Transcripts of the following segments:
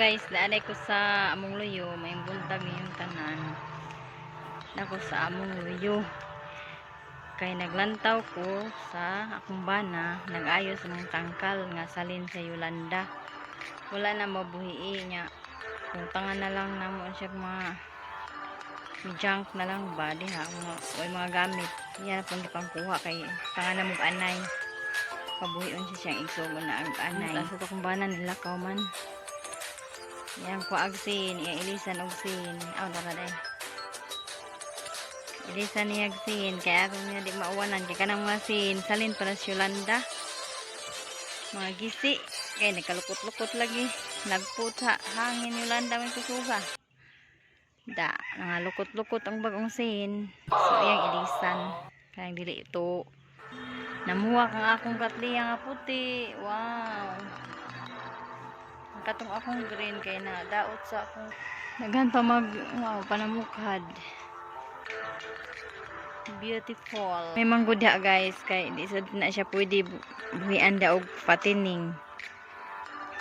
Guys, naanay ko sa among luyo, may buntag ngayong tanan. Nako sa among luyo. Kay naglantaw ko sa akong bana, nag-ayos among tangkal nga salin sa Yolanda. Wala na mabuhi niya. Kung tanga na lang namo siya mga junk na lang ba diha mga oy mga gamit. Iya pong gipangkuha kay tanga na mog anay. Pabuhion siya siyang igsuon na ag anay. Sa akong bana nilakaw man. Yang kuag sin, iyang ilisan og sin. Aw, dara day. Ilisan niya sin, kaya aron niya di mauwanan kay kanang mga sin, salin para sa Yolanda. Mga gisi, kay nagkalukot-lukot lagi. Nagput sa hangin Yolanda may kusuga. Da, nangalukot-lukot ang bagong sin. So iyang ilisan. Kaya dili ito. Namuha kang akong katliya nga puti. Wow. Ang katong akong green kay na daot sa akong daghan pa mag wow panamukhad. Beautiful. May mango diha, guys, kay di sad na siya pwede buhian da og patining.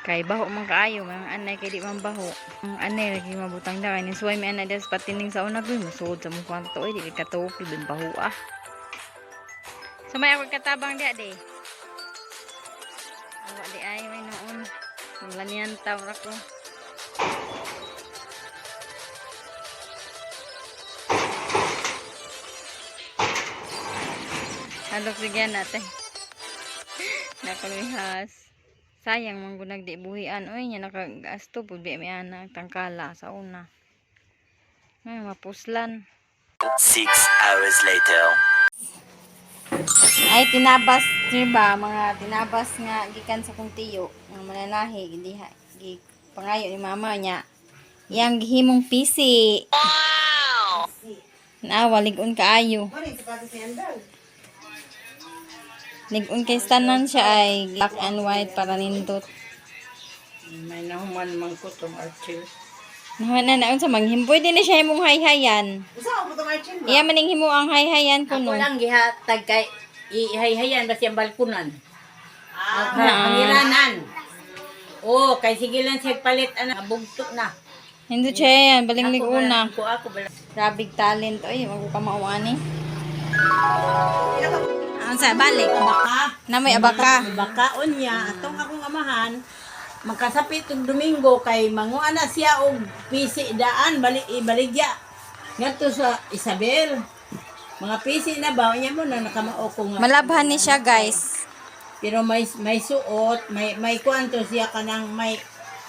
Kay baho man kaayo, mga anay kay di man baho. Ang anay lagi mabutang da kay ni suway mi anay da sa patining sa una gyud musuod sa mong kwarto oy, di kay katuok bin baho ah. So may ako katabang diha di. Awa di ay may noon. Lanian tawra ko. Halok sige natin. Nakulihas. Sayang man gunag di buhian oy nya nakagasto pud bi mi ana tangkala sa una. Ay mapuslan. 6 hours later. Ay tinabas diba mga tinabas nga gikan sa kong tiyo nga mananahi hindi gi pangayo ni mama niya. Iyang gihimong pisi. Wow! Naawa lig-on kaayo. Lig-on kay tanan siya ay black and white para nindot. May nahuman man ko tong Archil. Naman na naon sa manghimboy din na siya himong hayhayan. Iya maning himo ang hayhayan Ako kuno. lang gihatag kay ihayhayan ba siyang balkonan. Ah, pangiranan. Oh, kay sige lang siya palit ana bugto na. Hindi siya yan, baling liguna. Ko ako bala. Grabe talent oy, wag ko ka mauani. Ang sa balik. Baka Na may abaka. bakaon niya atong akong amahan magkasapit og Domingo kay manguha na siya og pisi daan bali ibaligya ngadto sa Isabel. Mga pisi na ba niya mo na nakamao ko nga. Malabhan ni siya, guys. Pero may suot, may kuan to siya kanang may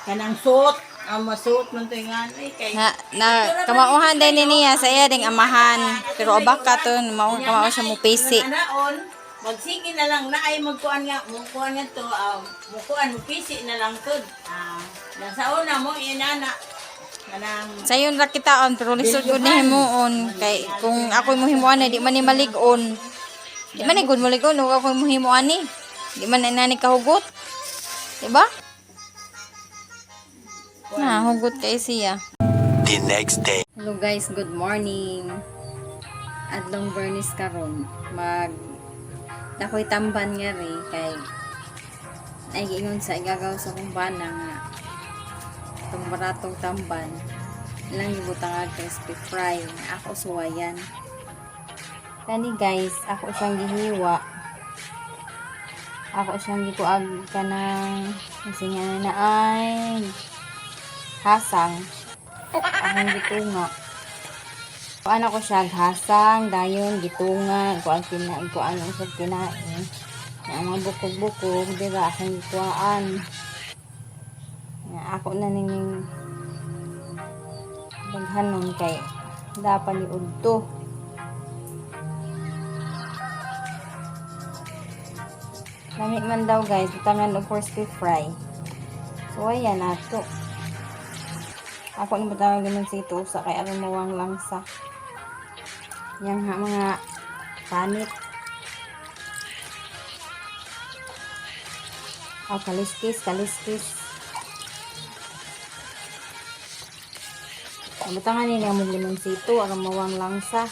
kanang suot, ang masuot man to nga ay kay Na, na kamauhan din ni niya sa iya ding amahan. Pero abaka to, mao kamao siya mo pisi. Anaon, magsige na lang na ay magkuan nga, mukuan nga to, mukuan mo pisi na lang to. Nasa una mo inana kanang Sayon ra kitaon pero lisod gud ni himuon kay kung ako'y mohimuan na di man ni malig-on. Di man ni gud malig-on ug ako'y mohimuan ni. Di man na nani kahugot. Di ba? Na hugot kay siya. The next day. Hello guys, good morning. Adlong Bernice karon mag nakoy tamban nga ri kay ay giingon sa igagaw sa kong bana nga itong baratong tamban ilang gibutang crispy fry. Ako suwayan kani, guys. Ako siyang gihiwa, ako siyang gikuag kanang kasi nga na ay hasang akong gitunga. Kuan ako siya hasang dayon gitunga kuan kina kuan ang sa kinain. Ang mga bukog-bukog dira akong gikuhaan. Nga ako na ning daghanon kay dapat ni udto. Lami man daw, guys, butangan og crispy fry. So ayan nato. Ako ni butangan ganun sito sa kay aron mawang langsa. Yang ha mga panit. Oh, kaliskis, kaliskis. Butangan nila mo limonsito aron mawang langsa.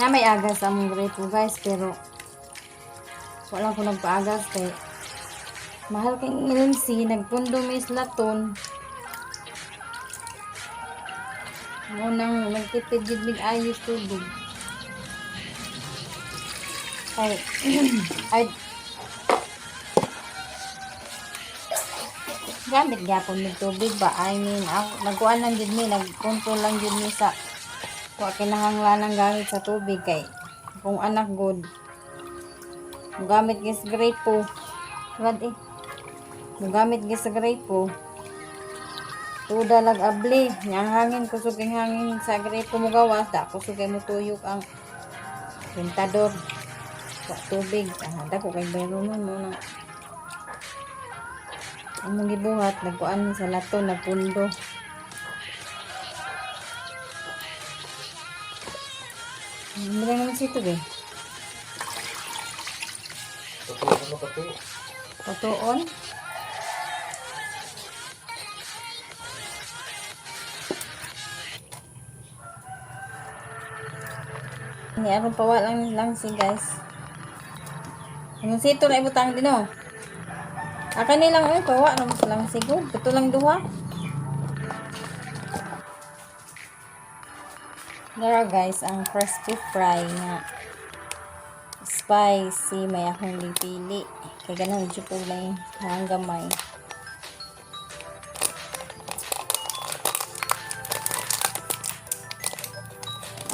Na may agas among gripo guys, pero wala ko nagpaagas kay mahal kay LMC, nagpundo may laton. Mo nang nagtipid jud mig ayos tubig. Ay, ay, gamit gyapon mig tubig ba? I mean, ako, nagkuan lang jud mi, nagkontrol lang jud mi sa wa kinahanglan ng gamit sa tubig kay kung anak good. Gamit gis gripo. Rad eh. Gamit gis sa gripo. Tuda lag abli, nya ang hangin kusog ang hangin sa gripo mo gawas, da kusog kay mutuyok ang rentador. Wa tubig, ah, dako kay bayro mo mo na. Ang mong gibuhat, nagkuan sa lato, nagpundo. Hindi lang naman sito eh. Totoo. Ni aron pa lang lang si guys. Ang sito na ibutang din oh. Aka nilang oy pawa na mas lang sigod. Ito lang duha. There guys, ang crispy fry nga spicy may akong gipili. Kay ganun jud po may hanggamay.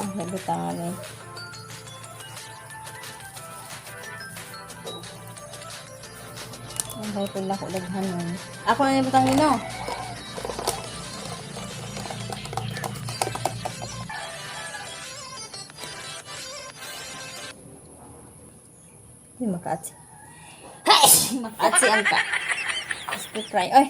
Ang nabutangan eh. Ang kay pula ko daghan nun. Ako na ibutang nino. Hindi makaatsi. Hay! Makaatsi ang ka. Crispy fry. Oy!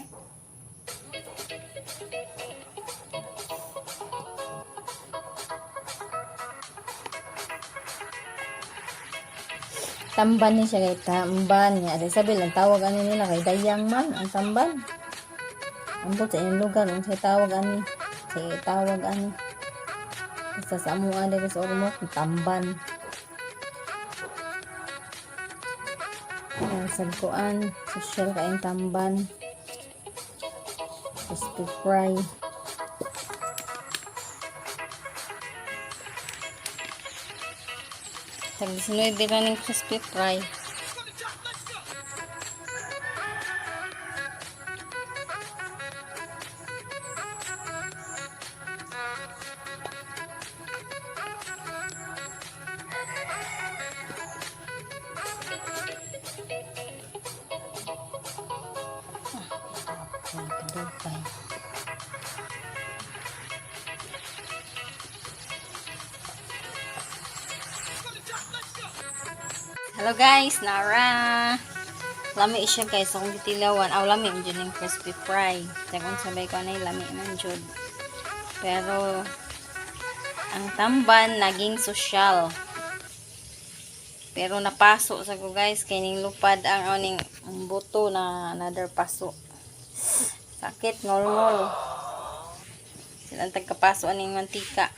Tamban ni siya kay tamban niya. Sa Isabel, ang tawag ano nila kay Dayang man, ang tamban. Ambot sa inyong lugar, ang sa tawag ani. Sa tawag ani. Basta sa amuan dito sa Ormoc, ang tamban. Ang sagkuan, social kaayong tamban. Crispy fry. Tag 19 na ng crispy fry. Ah, kadugay. Hello guys, Nara. Lami siya guys, akong gitilawan. Aw lami man jud ning crispy fry. Dagon sabay ko anay lami man jud. Pero ang tamban naging sosyal. Pero napaso sa ko guys kay ning lupad ang aning ang buto na another paso. Sakit ngol-ngol. Silang tagkapaso aning mantika.